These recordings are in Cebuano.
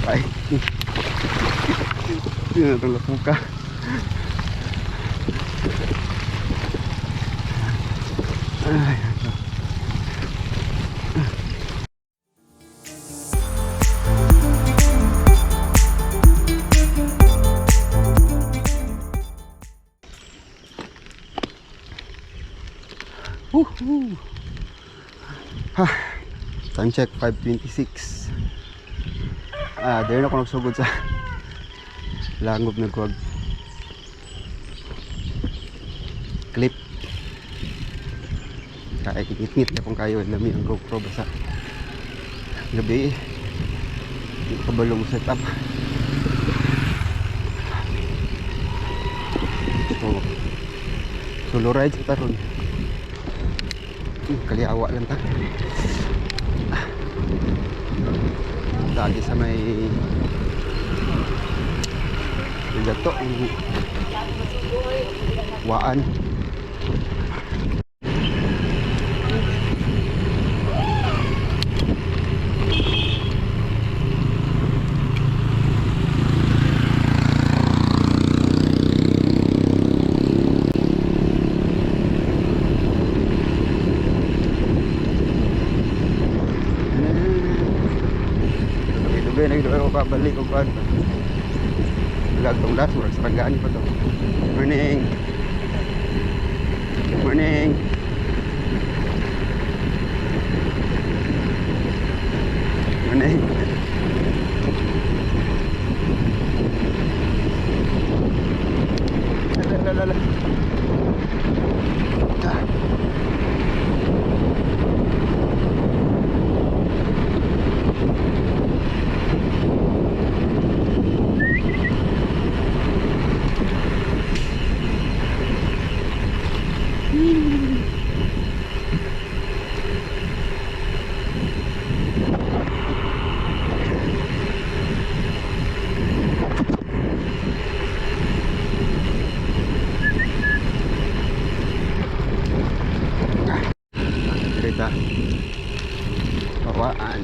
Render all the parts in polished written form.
Ay. Yun na itong lapuka. Ay, ito. Woohoo! Ha, time check 5:26. Ah, dahil ako nagsugod sa langob nagkuwag clip. Kaya ngit-ngit na kung kayo lami ang GoPro basta gabi eh. Hindi ko kabalo mo set up. So, solo ride sa taron. Kaliawa lang ta. Lagi sa may gato waan. Dugay-dugay na gid ako pabalik og kuan. Lag tong das murag saranggaan pa to. Morning. Morning. Morning. Ala, ala, ala. Ah. Direta. Bawaan.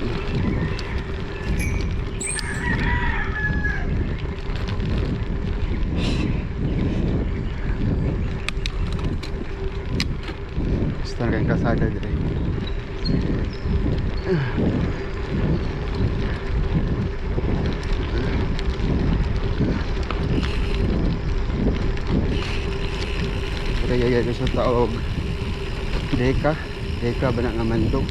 Gusto na kayong kasada dire. Kaya gaya sa taog. Deka, deka ba na nga mandog?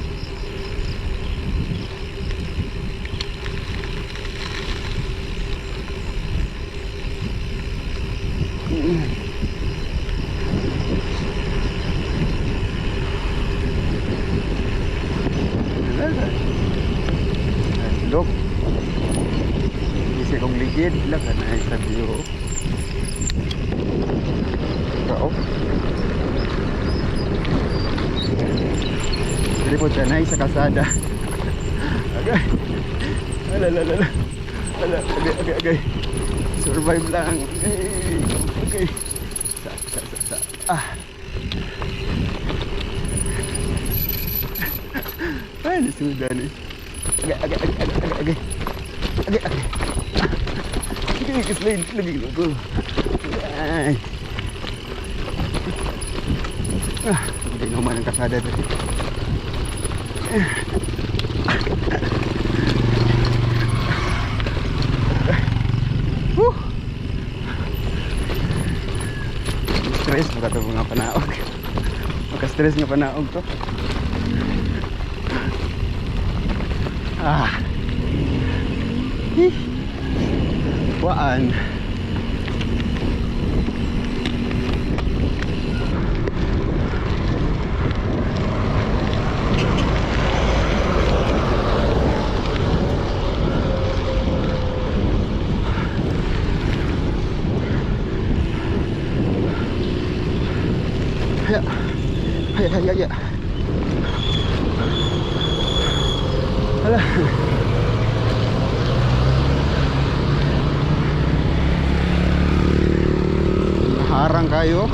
Look. Isip kong ligid lang na sa view. Kao. Dili po siya sa kasada. Agay. Ala, ala, ala. Ala, agay, agay, agay. Survive lang. Okay. Okay. Sa, sa, sa, sa. Ah. Ay, nasudan eh. Agay, agay, agay, agay, agay, agay. Agay, agay. Sige, kaslide. Lagi ko. Ay. Ah, hindi naman ang kasada dito. Whew! Stress mo kato mga panaog. Maka-stress nga panaog to. Ah. Hih. Waan. Haya. Haya, haya, haya. Hala. Harang kayo.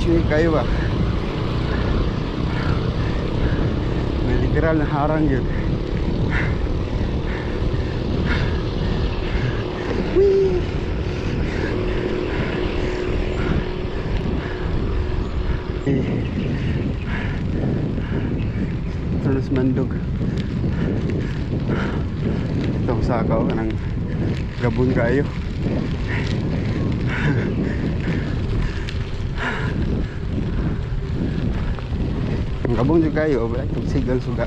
Chewy kayo ba? May literal na harang yun. Saka o kanang gabon kayo. Ang gabon jud kayo, wala tugsig ang suga.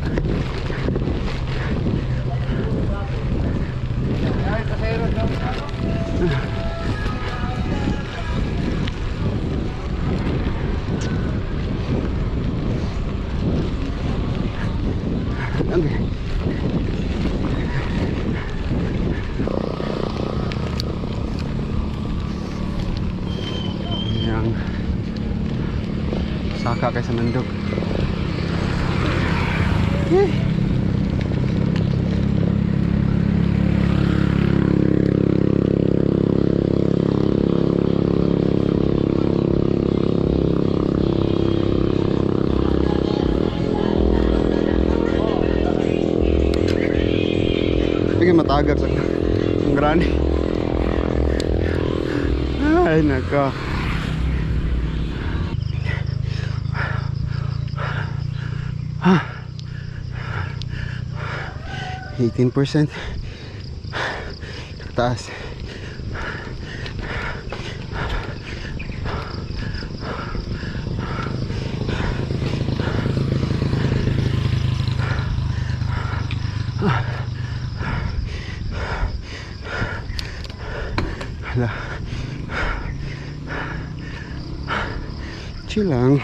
Okay. Yang saka kay sa nandog. Eh. Sige, matagak sa ang granny. Ay, nako. Ah. 18%. Taas. Hala. Chill lang.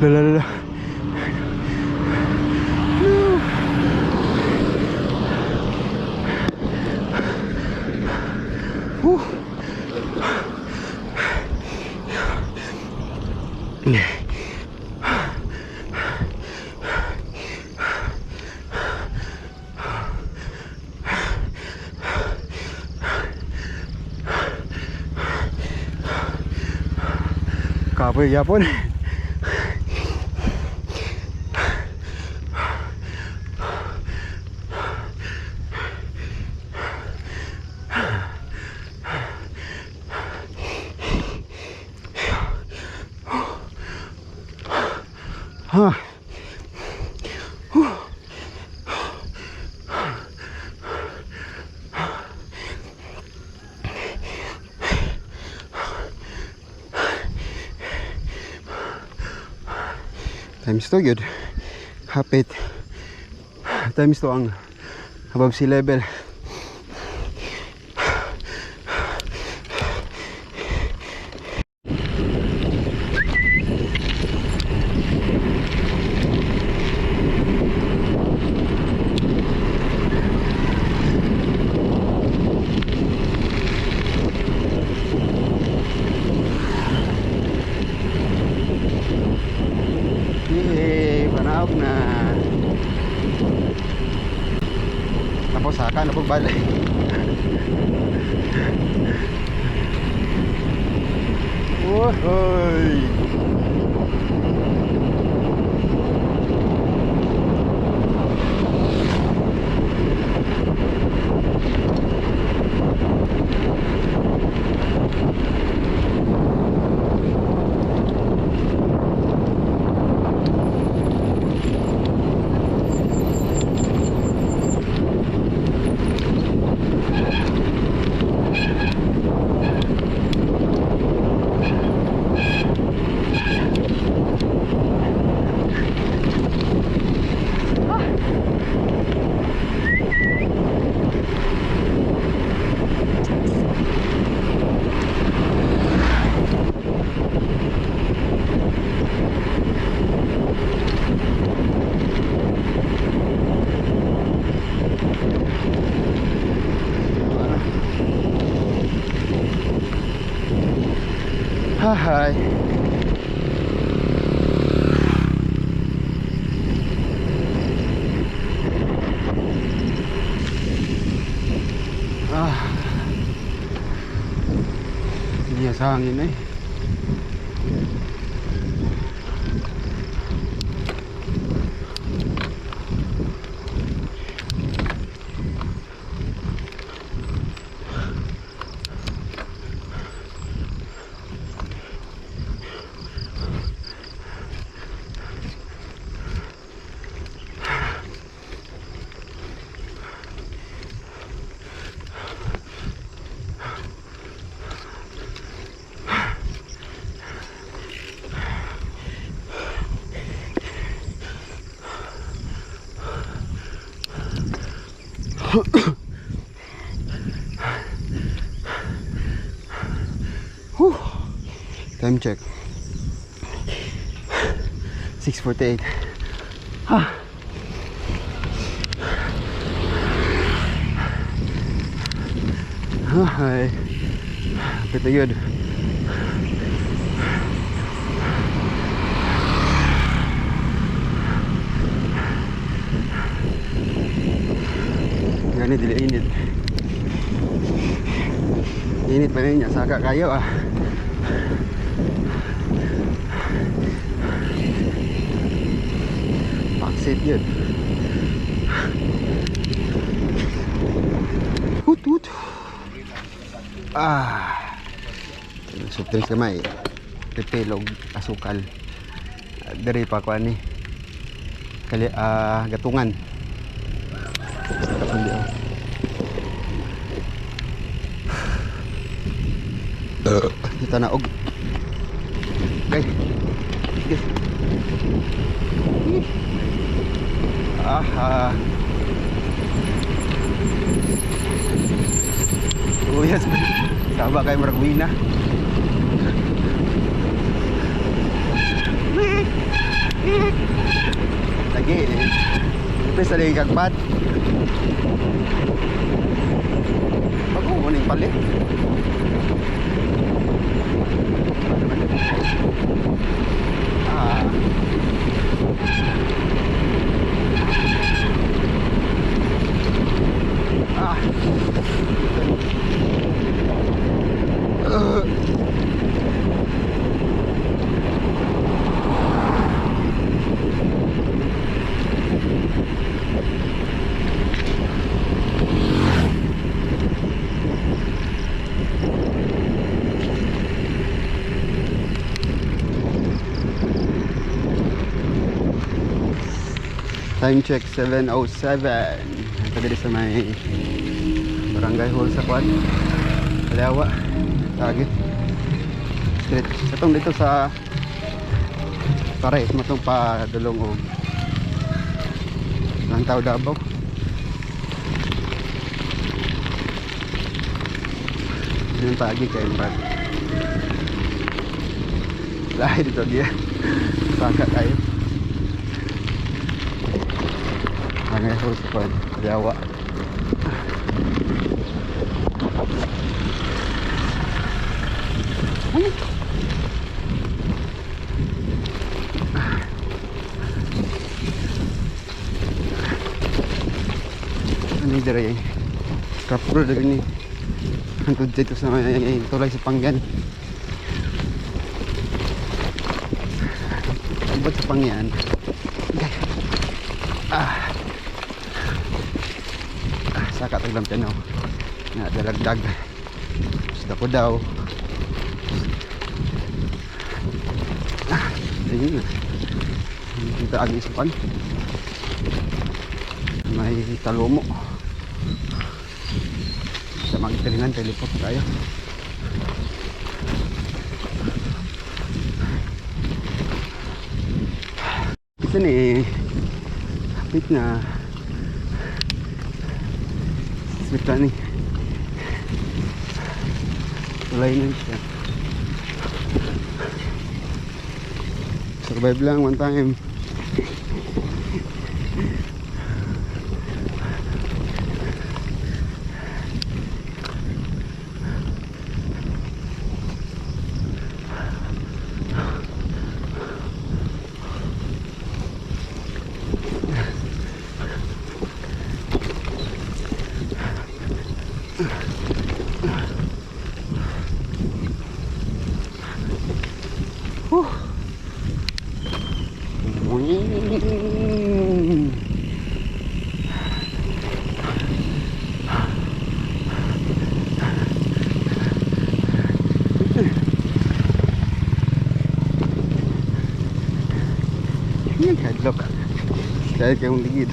La la la la. No. Whew. Kapoy gyapon. Ha. Times 2 gyud. Hapit. Times 2 ang above sea level. Yay! Panaog na. Tapos saka na pagbalik. Wohoy! Hi. Ah. Hindi sa hangin eh. Whew. Time check. 6:48. Ah. Ay. Pretty good. Gani dili init. Init pa niya, saka kayo ah. Paksit yun. Hut hut. Ah. Soft drinks kamay. Refill og asukal. Diri pa ko ani. Kali ah gatungan. Kundi ah. Dito na og. Okay. Sige. Ah. Oh yes. Saba kay murag wina. Lagi. Ipis sa lagi kagpat. Bago mo ning palit. Ah. Ah. Time check, 7:07. Ito dito sa may barangay hall sa Kwan. Kalawa. Tagi. Street. Sa dito sa pare, matong pa dulong og Lantaw Davao. Yung pagi kay Brad. Lahi dito dia. Saka kayo. Barangay hall sa Kwan. Kalawa. Ay! Ano yung dire? Scrap road ni. Hantod dito sa may tulay sa Pangyan. Abot sa Pangyan. Okay. Ah. Ah, saka taglam tanaw. Nga dalagdag. Gusto ko daw. Ah, ayun na. Dito agi sa pan. May talumo. Sa magtilingan, teleport tayo. Ito ni hapit na. Sweet ni. Tulay na siya. Survive lang one time. Whew. Wing. Yung headlock. Dahil kayong ligid.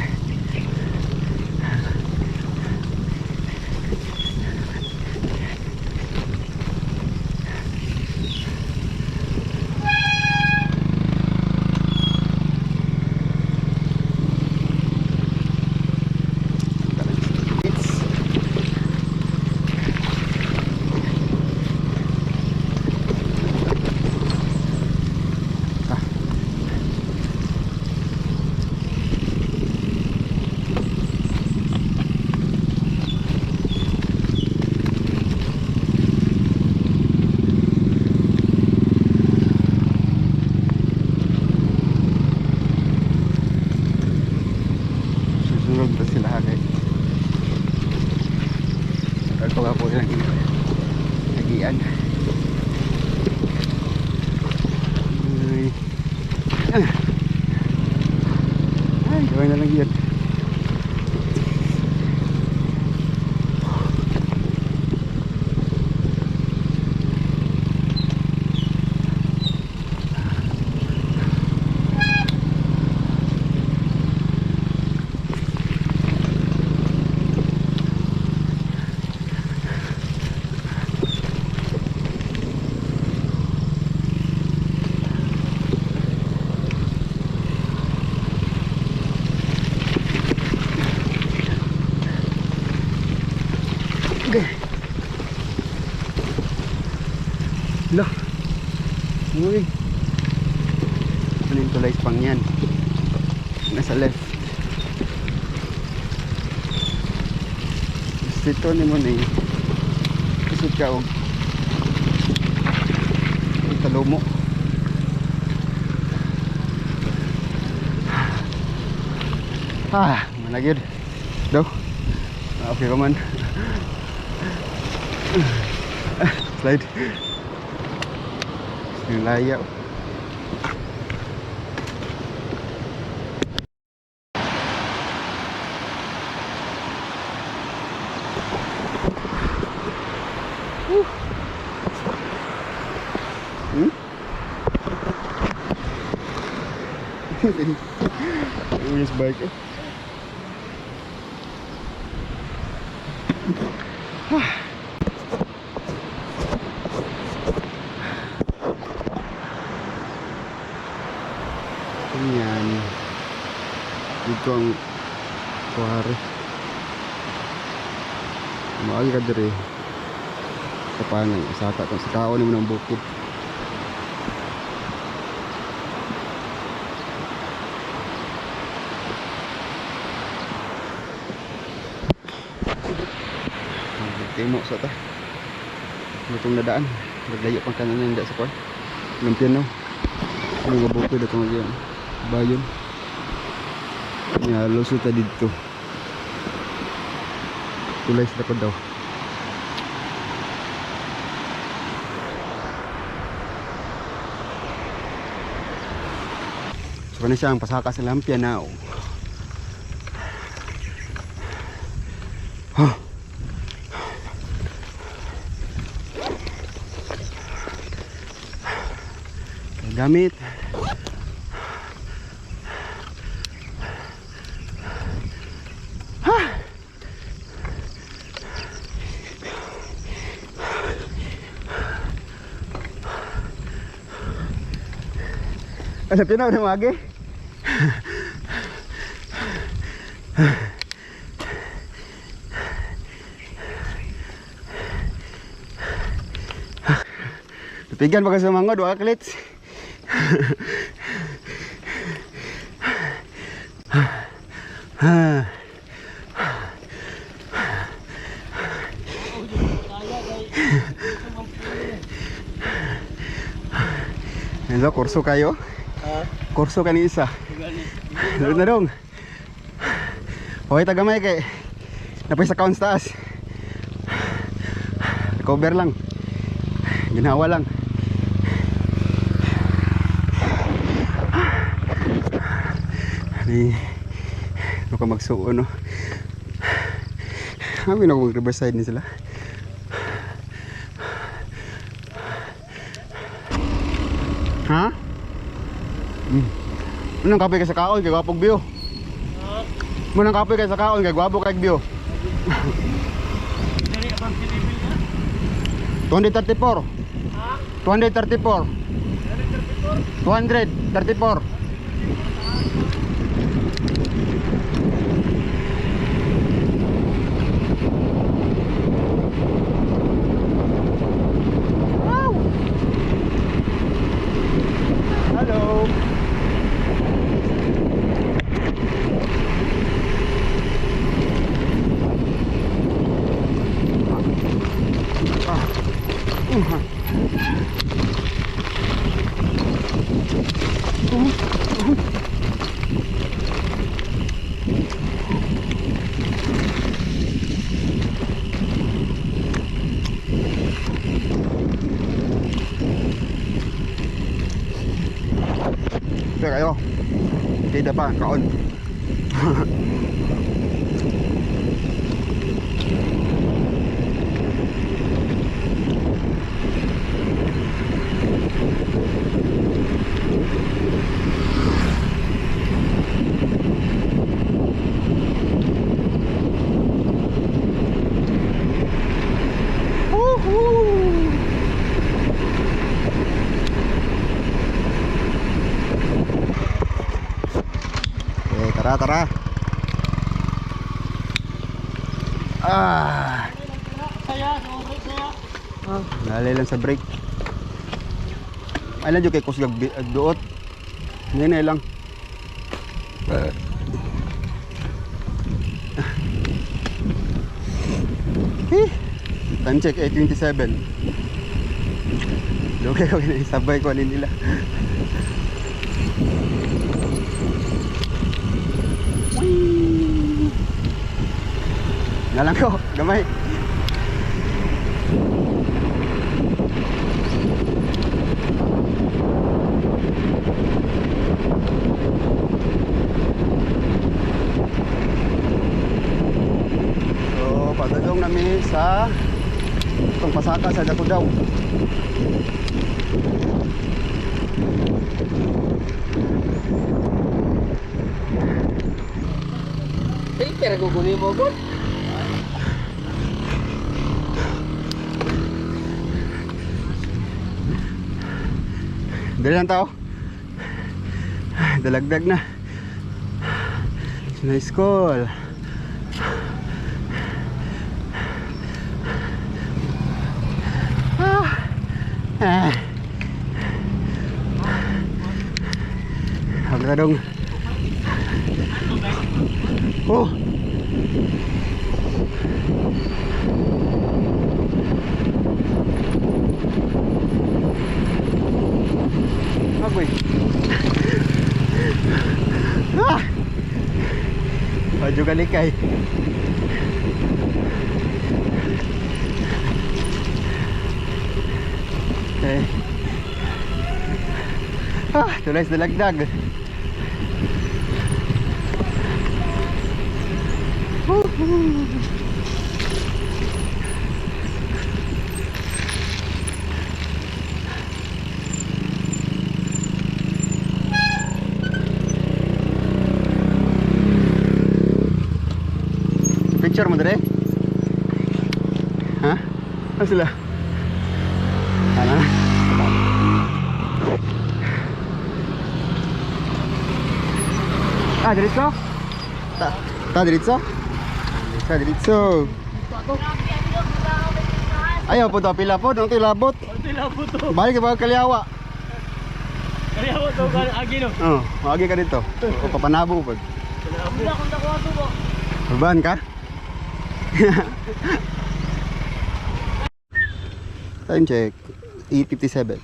Ay, gawin na lang yun. Okay. Lah. Uy. Ano yung tulay pang yan? Nasa left. Dito ni mo ni. Isod ka og talumo. Ah, managid. Do. Ah, okay pa man. Slide. Yung layaw. Where's bike? Eh? Ganyan. Dito ang kuwari. Maagi ka diri. Sa panay, saka kung sa kaon mo ng bukid. Timo sa ta. Lutong na daan. Naglayo pang kanan yung sa kwan. Lampian no. Ano nga bukid ako ngayon. Bayon. Nga lusot ta didto. Tulay sa dakod daw. So kana siya ang pasaka sa lampia na. Huh. Gamit. Ha! Ano pinaw na magi? Tupigan pa ka sa mga duha ka klits. Hello, kurso kayo? Kurso ka ni isa. Lalo na dong. Okay, tagamay kay. Napay sa counts taas. Recover lang. Ginawa lang. Ni ano ka magsuo no. Amin ako mag riverside ni sila. Ha? Anong kape ka sa kaon kay gwapog biyo? Munang kape kay sa kaon kay gwapo kay biyo. 234. 234. 234. Wow! Hello. Ah. Adventure kayo. Kita pa, kaon. Woohoo! Okay, tara, tara. Ah, Saya, break saya. nalay lang sa break. Ay lang kay kusgag duot. Ngayon na lang. Eh, time check 8:27. Lugay ko kinaisabay ko ani nila. Whee! Nalang ko, gamay. So, padulong nami sa itong pasaka sa Dakudaw. Ay, pero kukunin mo ko. Dali lang tao. Dalagdag na. Nice call. Ah. Ah. Huwag na dong. Oh. Agoy. Ah! Medyo galikay. Okay. Ah, tulay sa dalagdag. Woohoo! Picture mo dire? Ha? Ano sila? Ano na? Ah, diretso? Ta, ta diretso? Diretso, diretso. Ayaw po to, pila po, nung tilabot. Tila po to. Balik ka ba kaliyawa? Kaya mo to, agi no. Oo, oh, maagi ka dito. O papanabo po. Wala akong nakuha to po. Urban ka? Time check, 8:57.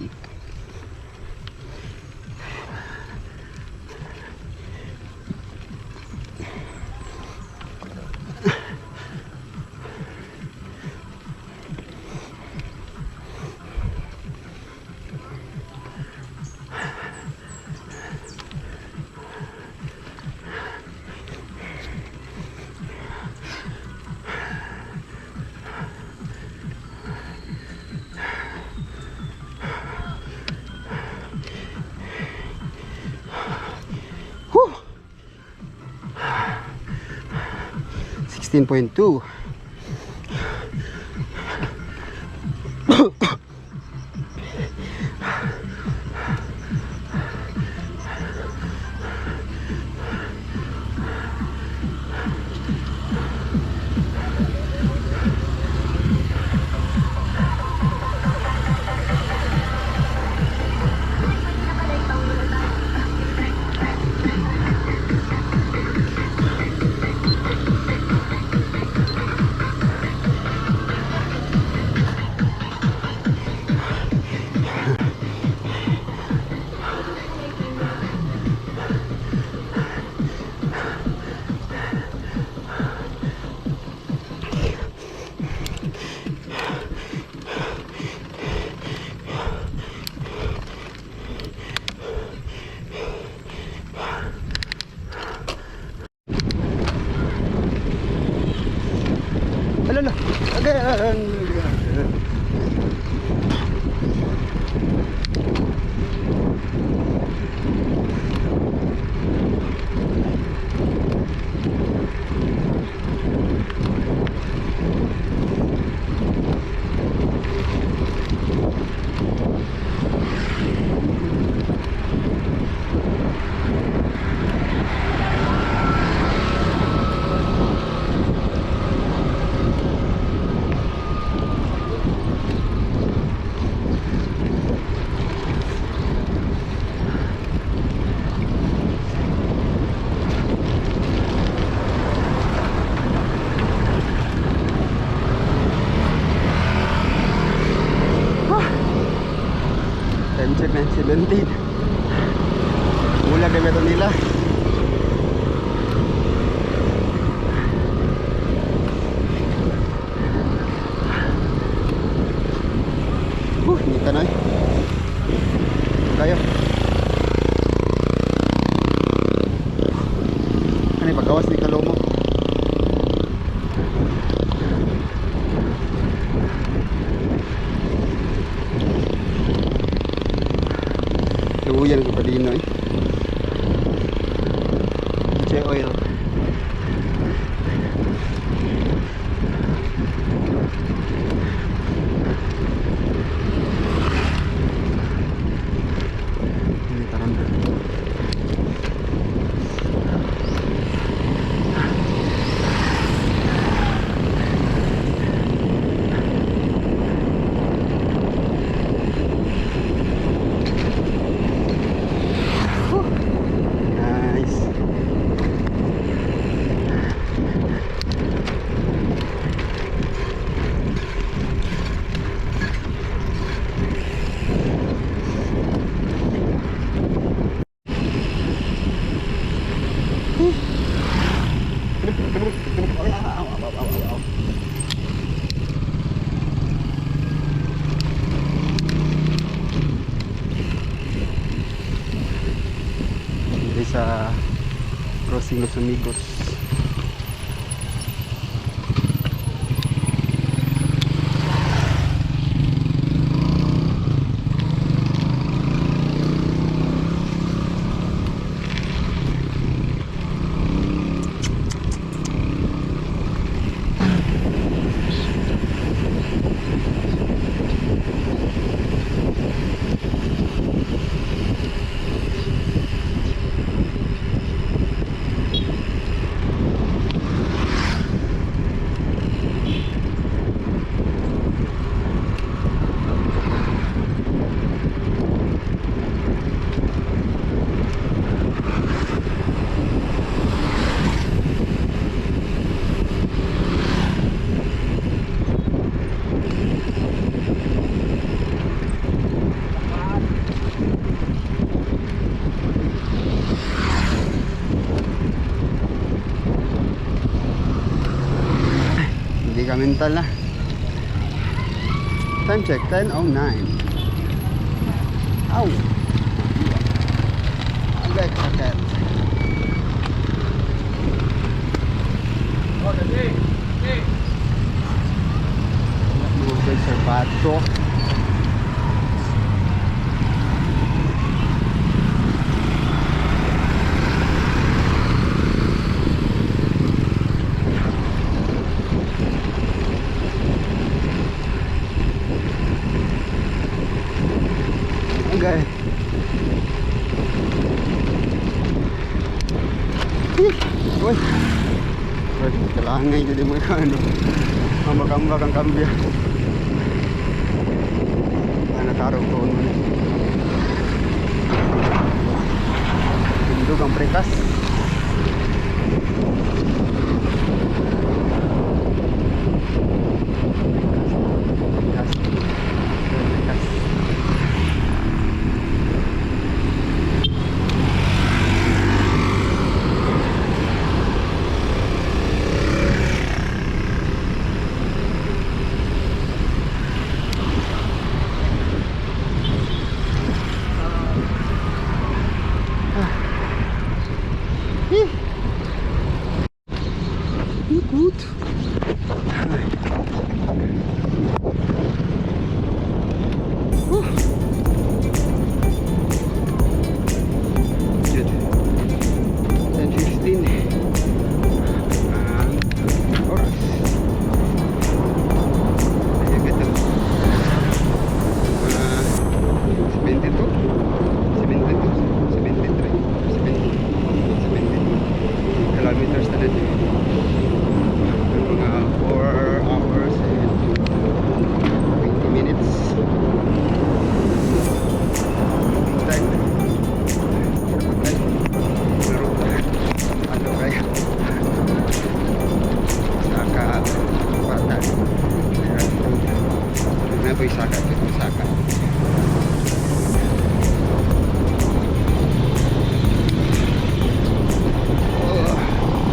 Whew! 16.2. Ang lugar. Time check, 9:17. Mula kay ito nila. Hindi na eh. Kayo. Ano yung paggawas ni Kalomo? Luyan ko pa eh. Che oil. Ini taran. Nice. Aw, aw, aw, aw, aw. Diri sa Crossing Los Amigos. Hindi ka mental na. Time check, 10:09. Ow! Agay, sakit. Oh, dali. Dali. Mga sapato. Okay. Uy. Uy, kalangay jadi mo ano. Ambak-ambak ang kambya. Ano tarong ko nun. Tindog ang prekas. Prekas. Prekas. Uy, saka, saka.